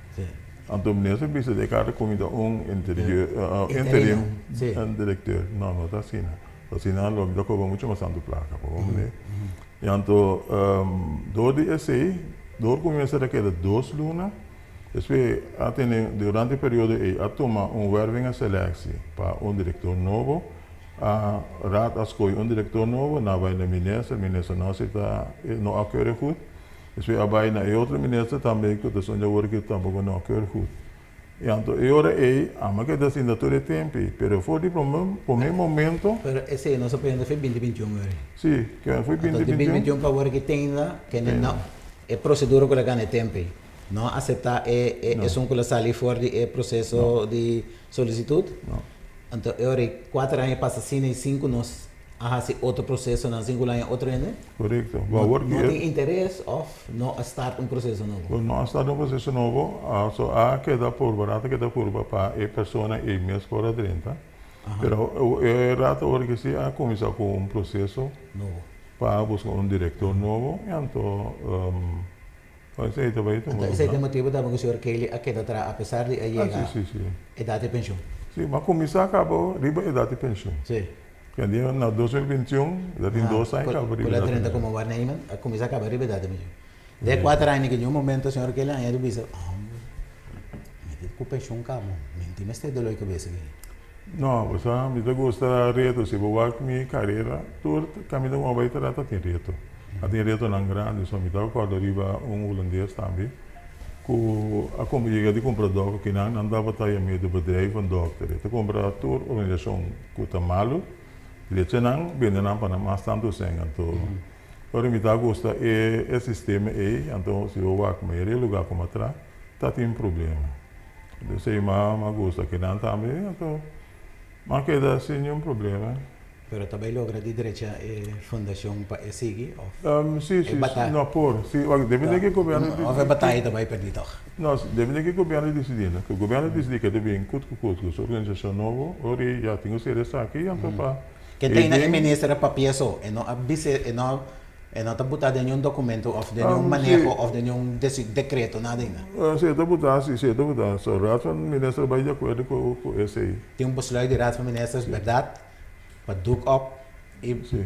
Anto minister bisa de kada kumida un interim directeur. No, no ta asina. Asina lo mi ta cobra mucho mas tanto placa, bo comprende? Y anto door di esey, door cu minister a keda dos luna, despues a tene durante e periodo ey a tuma un werving en selectie pa un director nobo, a raad a scoge un director nobo, nan a bay na minister, minister no acepta, no a keure goed. Despues a bai na e otro minister tambe ku ta sonja wor ku tampoko no a keur goed. I anto e ora ei amo a keda sinta tur e tempu ei, pero for di prome prome momento. Pero esei nos a prende for binti bintiun ora ei. Si, ke for binti bintiun. Anto di binti bintiun pa wor ki tenda kende no e prosedura ku lo gana e tempu ei. No a asepta e e esun ku lo sali for di e proseso di solisitut. Anto e ora ei kuater aña pasa asina i sinku nos a hasi otro prosesonan sin ku lo haña otro hende? Korekto. Bo awor ki. No tin interes òf no a start un proseso nobo? Bo no a start un proseso nobo, so a keda purba, rato a keda purba pa e persona ei mes por a drenta. Pero e rato awor ki si a kuminsá ku un proseso. Nobo. Pa buska un direktor nobo i anto esei ta bai tuma lugar. Anto esei ta e motibu tambe ku señor Kelly a keda traha apesar di a yega edat di penshun? Si, mi a kuminsá kaba riba edat di penshun. Si. Kende na 2021, ya tin 2 aña kaba riba edat di penshun. Ku la drenta komo waarnemer, a kuminsá kaba riba edat di penshun. Den e kuater aña ki niun momento señor Kelly a haña di bisa, Homber, mi tin ku penshun kaba, mi no tin mester dolor di kabesa aki. No, bo sa, mi ta gusta reto. Si bo wak mi karera, tur kaminda ku mi a bai trata tin reto. A tin retonan grandi. So mi ta acorda riba un hulandes tambe ku a yega di kumpra dòkter kinan nan tabata yam'é de bedrijvendokter. E ta kumpra tur organisashon ku ta malu, drecha nan, bende nan pa nan mas tantu sèn. Anto ora mi ta gusta e e sistema ei, anto si bo wak mayoria lugá ku mi a traha ta tin problema. Anto esei mi a gusta kinan tambe, anto mi a keda sin niun problema. Pero ta bay logra di drecha e fundacion pa e sigui of Si, e si, bataya? no por. Si, wak, depende di ke gobierno Of e bataya ta bay perdi toch? No, depende di ke gobierno dicidi. No, ke gobierno dicidi ke ta bin kut ku kut ku su organisacion nobo, ora y ya tin ku ser esaki, anto pa Ke e ta e den minister a papia so, e no a bisa, e no e no ta buta den niun documento of den niun maneho Si. of den niun decreto, nada ainda. Si, e ta buta, si, si e ta buta. So, Raad van Minister bay di acuerdo ku esey. Tin un besluit di Raad van Ministers, berdad? Pa doek op i. Sí.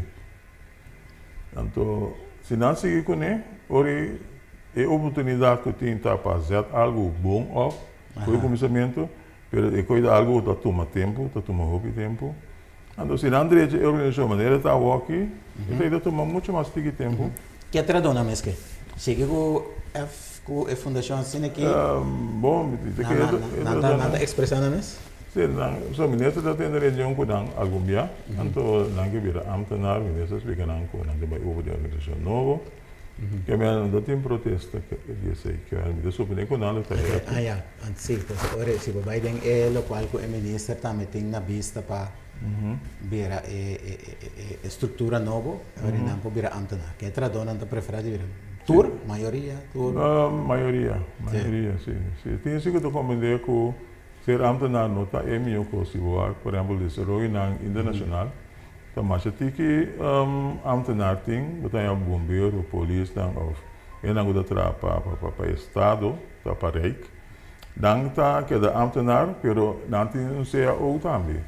Anto, si nan sigui kuné, ora e oportunidat ku tin ta pa zet algu bon op for e kuminsamentu, pero e koe ta algu ku ta tuma tempu, ta tuma hopi tempu. Anto, si nan drecha e organisashon manera ta awoki, esei ta tuma muchu mas tiki tempu. Ke trabou nan mes ke? Sigui ku F ku e fundashon asina ki? Bon, mi ta kere. Nan ta ekspresá nan mes? Sí, nan, so minister ta tende reunion ku nan algun bia, anto nan ke bira ambtenaar, minister splika nan ku nan ta bai over di organisashon nobo, ke men no ta tin protesta di esei, ke men mi ta supone ku nan lo ta happy. Ah ya, si, pues ora si bo bai den e lokual ku e minister tambe tin na bista pa bira e e struktura nobo, ora nan por bira ambtenaar. Ke trahadónan ta preferá di bira? Tur? Mayoria? Tur? Mayoria, mayoria, si, si. Tin si ku ta komprendé ku Ser ambtenaar no ta e mihó kos. Si bo wak, por ehèmpel, desaroyonan internashonal, ta masha tiki ambtenaar tin, bo ta haña bombero, polisnan òf hendenan ku ta traha pa pa estado, ta pa rijk. Nan ta keda ambtenaar, pero nan tin un cao tambe.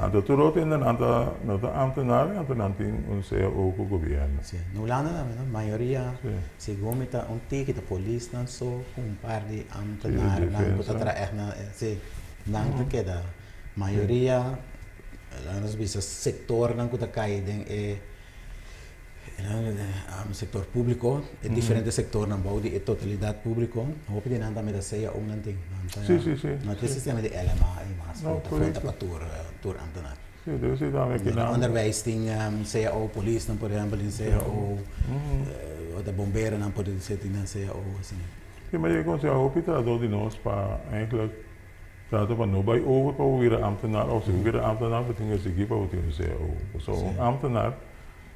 Anto tur otro hende nan ta no ta ambtenaar, anto nan tin un cao ku gobièrnu. Sí, na Hulanda tambe no, mayoria segun mi ta un tiki ta polisnan so ku un par di ambtenaarnan ku ta traha ègt na sí, nan ta keda. Mayoria laga nos bisa sektornan ku ta kai den e Sector publico, e diferente sectornan bou di e totalidad publico, hopi di nan tambe ta cao nan tin. Nan ta, Sí, sí, sí. no tin sistema di LMA y mas cu ta cuenta pa tur, tur ambtenaar. Sí, debe ser tambe ki nan. Onderwijs tin cao, polisnan por ehempel tin cao, ota bomberonan por tin nan cao, asina. Sí, ma yo conseha hopi trahador di nos pa eigenlijk. Trata pa no bai over pa bo bira ambtenaar of si bo bira ambtenaar bo tin ku sigui pa bo tin un cao. Pasobra un ambtenaar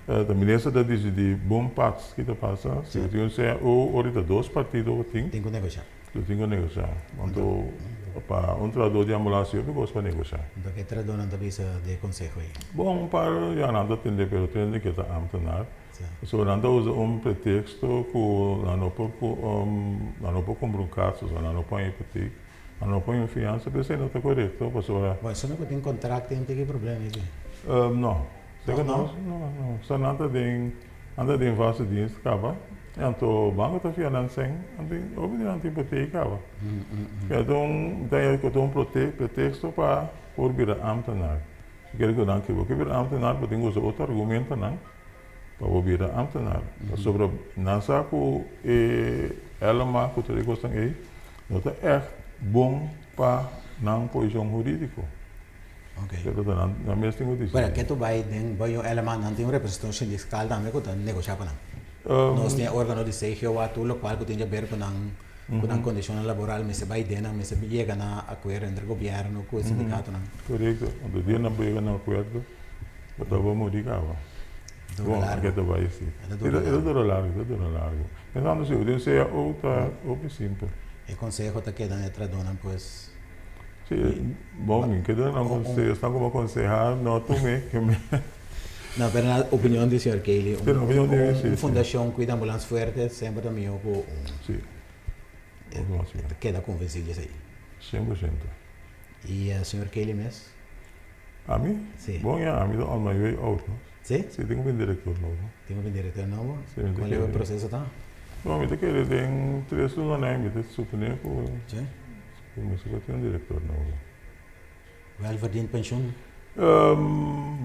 ta minister ta disidí bon pats ki ta pasa. Si bo tin un cao ora ta dos partido bo tin. Tin ku negoshá. Bo tin ku negoshá. Anto pa un trahadó di ambulans hopi kos pa negoshá. Anto ke trahadónan ta bisa di e konseho ei? Bon un par ya nan ta tende pero tende ke ta ambtenaar. Pasobra nan ta usa un pretexto ku nan no por nan no por kumpra un kas, pasobra nan no por haña hipotek. Ma no pone un fiansa p'esei no ta korekto pasobra. Bon, esei no ku tin kontrakt tin ki problema aki? No. Toch no? No, no. Sa nan ta den, nan ta den vaste dienst kaba, anto banko ta fia nan sèn, anto hopi di nan tin hipotek kaba. Keda ta un, mi ta haña ku ta un preteksto pa por bira ámtenar. Kere ku nan ke bo ke bira ámtenar bo tin ku usa otro argumentonan pa bo bira ámtenar. Pasobra nan sa ku e LMA ku tur e kosnan ei no ta ègt bon pa nan posishon hurídiko. Pero ta nan nan mes tin ku disidí. Bueno, ke tu bai den bai un LMA nan tin un representashon sindikal tambe ku ta negoshá pa nan. Nos tin e órgano di CGOA tur lokual ku tin djaber ku nan ku nan kondishonnan laboral mester bai den nan mester yega na akuerdo entre gobièrnu ku e sindikatonan. Korekto. Anto dia nan por yega na akuerdo. Bo ta bo muri caba. Dura largo. Bo ta bai si. E ta dura largo. E ta dura largo, e ta dura largo. Pensando si bo tin cao ta hopi simpel. E conseho ta keda na e tradonan pues. Si, bon mi keda nan conseho, esnan cu bo conseha no tume ke mi. No, pero na opinion di señor Kelly, Si, na opinion di mi si. un fundacion cuida ambulans fuerte semper ta miho cu un. Si. E ta keda convenci di esey. 100%. Y señor Kelly mes? Ami? Sí. Bon ya, ami ta on my way out no. Sí? Sí, tin ku bin direktor nobo. Tin ku bin direktor nobo? Sí, mi ta Kon leu e proseso ta? Bon, mi ta kere den tres lunanan mi ta suponé ku Sí. ku mester por tin un direktor nobo. Welverdiend pensioen?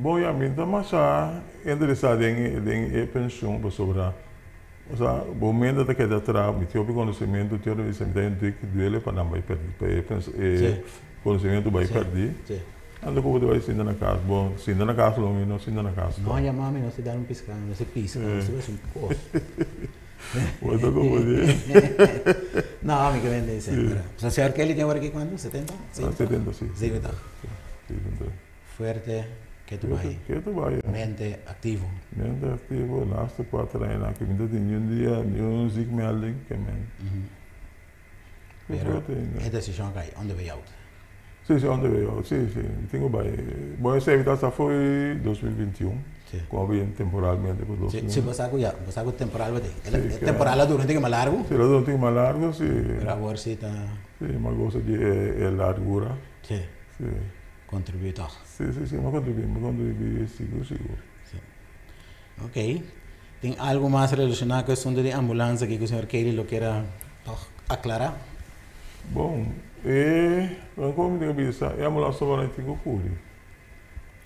Bon ya, mi ta masha interesá den den e pensioen pasobra osea bo mente ta keda atrás, mi tin hopi konosementu, tin ora mi ta hende ki duele pa nan bai pèrdí pa e e Conocimiento bai perdi. Anto cu bo ta bai sinta na cas? Bon, sinta na cas lo mi no sinta na cas. No yama mi, no si dal un pisca, no si pisca, no si haci un cos. Bo ta como di. No, mi ke bende semper. Sa señor Kelly tin awor aki cuanto? Setenta? Setenta, si. Setenta. Setenta. Fuerte, ke tu bai. Ke tu bai. Mente activo. Mente activo, laatste cuater aña aki mi ta tin ni un dia, ni un ziekmelding ke men. Pero e desishon a kai on the way out. Si, si, on the way out. Si, si. Mi tin ku bai. Bon, esei ta hasta fo'i 2021. Si. Ku a bin temporalmente pa dos Si, si, bo sa ku ya, bo sa ku temporal bo tin. E temporal a dura un tiki mas largu. Si, el a dura un tiki mas largu, si. Pero awor si ta. Si, mi a gosa di e largura. Si. Si. Kontribuí tòg. Si, si, si, mi a kontribuí, mi a kontribuí sigur, sigur. Si. Ok. Tin algo mas relaciona cu e asunto di ambulans aki cu señor Kelly lo kier a toch aclara? Bon, e como mi tin cu bisa, e ambulans tabata tin cu curi.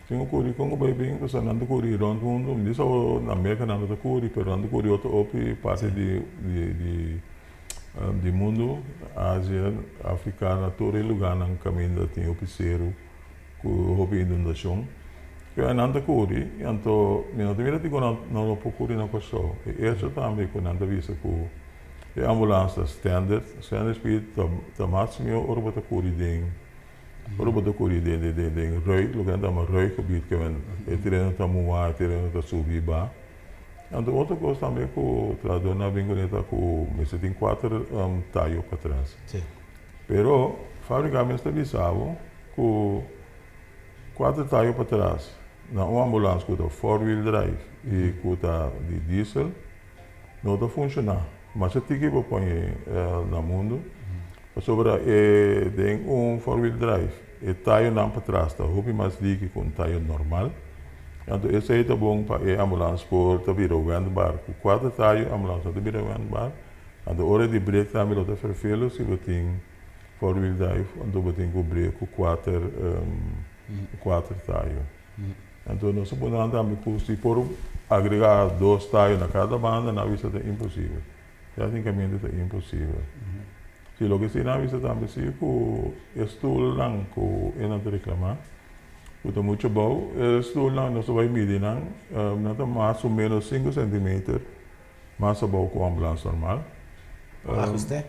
Tin cu curi con cu bay bin, pasobra nan ta curi rond mundo. Mi di awor na Merca nan no ta curi, pero nan ta curi otro hopi parti di di di mundo, Asia, Africa, na tur e lugarnan caminda tin hopi ceru. Ku hopi inundacion. Pero nan ta curi, anto mi no ta mira dikon nan no por curi na Kòrsou. E echo tambe ku nan ta bisa ku e ambulans ta standard, standard speed ta ta mas mihó ora bo ta curi den ora bo ta curi den den den den ruig, loke nan ta yama ruiggebied, ke men e tereno ta muha, e tereno ta subi ba. Anto otro kos tambe ku trahadornan a bin kuné ta ku mester tin kuater tayo patras. Pero fabrika mes ta bisa bo ku kuater tayo patras na un ambulans ku ta four wheel drive i ku ta di diesel no ta funshoná. Masha tiki bo pone na mundu pasobra e den un four wheel drive e tayonan patras ta hopi mas diki ku un tayo normal. Anto esei ta bon pa e ambulans por ta bira wendbaar. Ku kuater tayo e ambulans no ta bira wendbaar. Anto ora di brek tambe lo ta ferfelu si bo tin four wheel drive anto bo tin ku brek ku kuater kuater tayo. Anto nos a pone nan tambe ku si por agrega dos tayo na kada banda nan a bisa ta imposibel. Teknikamente ta imposibel. Si loke si nan a bisa tambe si ku e stulnan ku e nan ta reklama ku ta muchu abou e stulnan nos ta bai midi nan nan ta mas o menos sinku sentimeter Mas abou ku ambulans normal. Por ahuste?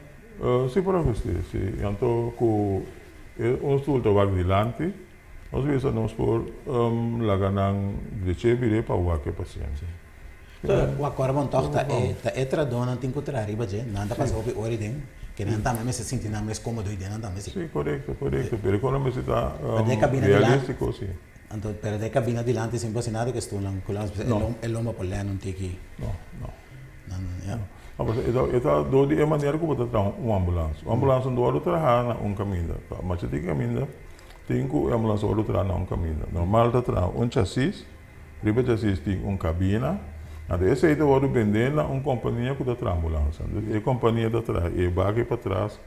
Si por ahuste, si. I anto ku E un stul ta wak dilanti, nos bisa nos por laga nan dreche bire pa wak e pasiente. Wak ora bon tòg ta e ta e tradónan tin ku traha riba dje, nan ta pasa hopi ora ei den, ke nan tambe mester sinti nan mes kómodo ei den nan tambe si. Sí, korekto, korekto, pero e kos mester ta realístiko si. Anto, pero den e kabina dilanti sin por nada ku e stulnan ku las e lomba por lèn un tiki. No, no. No, pasobra e ta dor di e manera ku bo ta traha un ambulans. Un ambulans no wòrdu traha na un kaminda. Machi tin kaminda tin ku e ambulans wòrdu traha na un kaminda. Normal ta traha un chasis, riba e chasis tin un kabina. Anto esei ta wòrdu bendé na un kompania ku ta traha ambulans. Anto e kompania ta traha e baki patras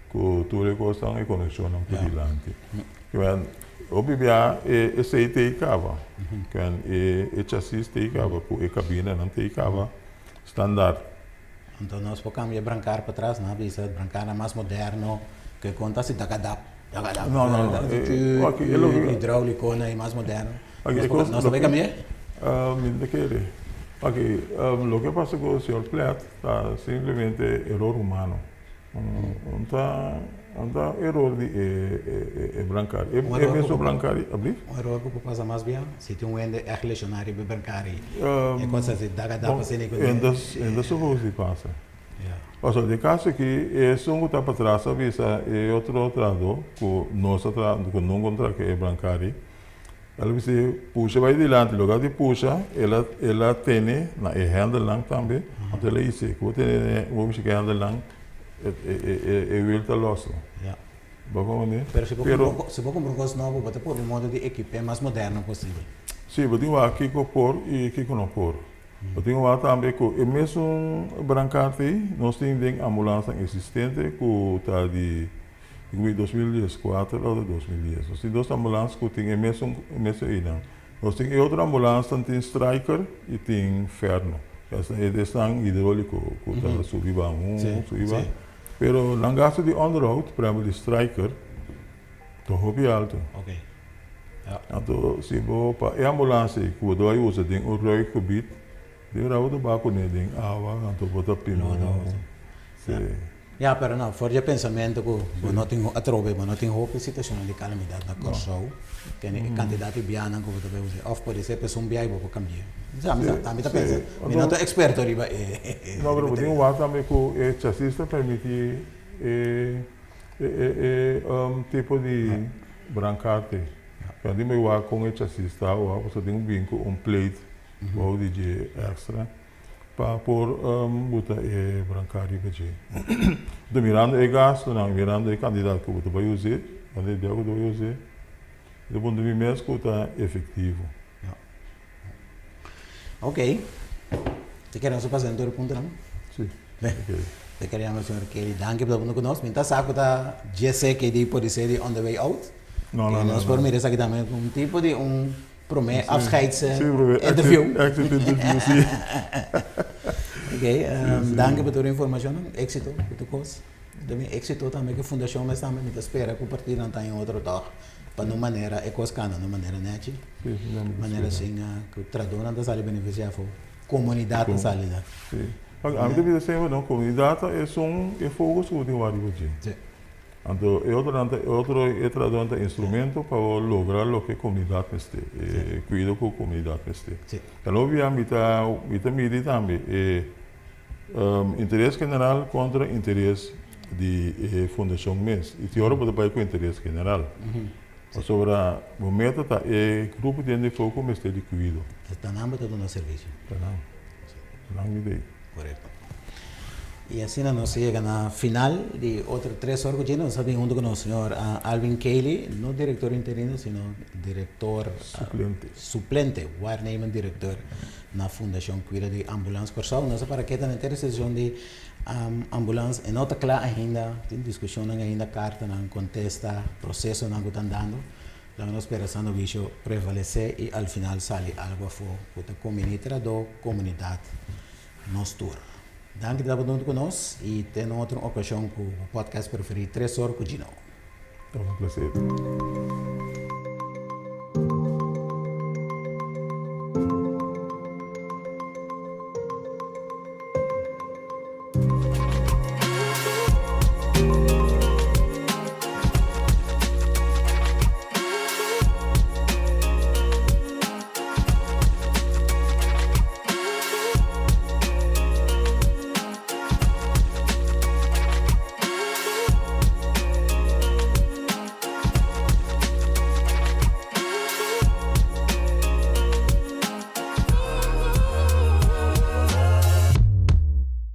ku tur e kosnan e konekshonnan ku dilanti. Hopi bia e esei ta ei kaba. Ken e chasis ta ei kaba ku e kabinanan ta ei kaba standaard. Anto nos por kambia e brankar patras, nan a bisa brankarnan mas moderno ke kon ta hasi dakadap, dakadap. No, no, no. Hidráuliconan i mas moderno. Nos ta bay kambia? Mi no ta kere. Oke, loke a pasa ku señor Plet ta simplemente eror humano. Un ta un ta eror di e e brankari. E e mesun brankari, ablief? Un eror ku por pasa mas bia, si tin un hende ègt leshoná riba e brankari, e kos asi daga dap asina i ku E ta e ta suposo di pasa. Pasobra den kaso aki esun ku ta patras a bisa e otro trahadó ku nos a traha ku no kontra ku e brankari, El a bisa pusha bai dilanti, lugar di pusha el a el a tene na e hendelnan tambe, anto el a hise ku bo tene bo mishi ku e hendelnan e e e wiel ta los. Bo comprende? Pero si bo kumpra si bo kumpra un kos nobo bo ta purba un modo di ekip'é mas moderno posibel. Si, bo tin wak kiko por i kiko no por. Bo tin wak tambe ku e mesun brankart ei nos tin den ambulansnan eksistente ku ta di Mi ku 2014 òf 2010. Nos tin dos ambulans ku tin e mesun e mesun einan. Nos tin e otro ambulansnan tin Stryker i tin Ferno. Esnan e esnan hidróliko ku ta subi baha un subi baha. Pero nan gastu di onderhoud, por ehèmpel di Stryker, ta hopi altu. Anto si bo pa e ambulans ei ku bo ta bai usa den un ruig gebied, den ora bo ta baha kuné den awa anto bo ta pima. Si. Ya, pero no, for di e pensamentu ku bo no tin atrobe, bo no tin hopi situashonnan di kalamidat na Kòrsou, kende e kantidat di bianan ku bo ta bai usa, òf pode ser pesun bia i bo por kambi'é. Sa, mi sa, mi ta pensa, mi no ta eksperto riba e. No, pero bo tin wak tambe ku e chasis ta permití e e e tipo di brankarte. Pero tin bai wak kon e chasis ta awor, pasobra tin ku bin ku un plate bou di dje èkstra. Pa por buta e branká riba dje. Enton mirando e gastunan i mirando e kantidat ku bo ta bai us'é, kantidad di bia ku bo ta bai us'é, e ta puntra mi mes ku ta efektivo. Ya. Ok. Te kere nos pasa den tur e puntonan? Si. Ok. Te kere yama señor Kelly. Danki pa ta hunto ku nos. Mi ta sa ku ta djese KD por di ser di on the way out. No, no, no. Nos por mira esaki tambe un tipo di un Prome afscheids interview. Exit interview, si. Ok, danki pa tur e informashonnan. Éxito ku tur kos. Tambe éxito tambe ku e fundashon mes tambe. Mi ta spera ku partidonan ta haña otro tòg pa no manera e kos kana no manera nèchi. Manera asin ku trahadónan ta sali benefisiá afó, komunidat ta sali da. Si. Ami ta bisa semper no, komunidat ta esun e focus ku bo tin wak riba dje. Anto e otronan ta e otro e trahadónan ta instrumento pa bo logra loke komunidat mester, e kuido ku komunidat mester. Ta lo bia mi ta mi ta midi tambe e interes general kontra interes di e fundashon mes. I tin ora bo ta bai ku interes general. Pasobra bo meta ta e grupo di hende afó ku mester di kuido. Ta nan bo ta duna servisio. Ta nan. Ta nan mi ta ei. Korekto. I asina nos a yega na final di otro tres or ku dje nos a bin huntu ku nos señor Alvin Cayley, no direktor interino sino direktor Suplente. suplente, waarnemend direktor na Fundashon Kuido di Ambulans Kòrsou. Nos a para keda na henter seshon di ambulans e no ta kla ainda, tin diskushonnan ainda, kartanan, kontesta, prosesonan ku ta andando. Laga nos spera sano wisio prevalesé i al final sali algu afó ku ta kombiní trahadó, komunidat. Nos tur. Danki di tabata huntu ku nos i te na otro okashon ku bo podcast preferí Tres Or ku Gino. Ta un plaser.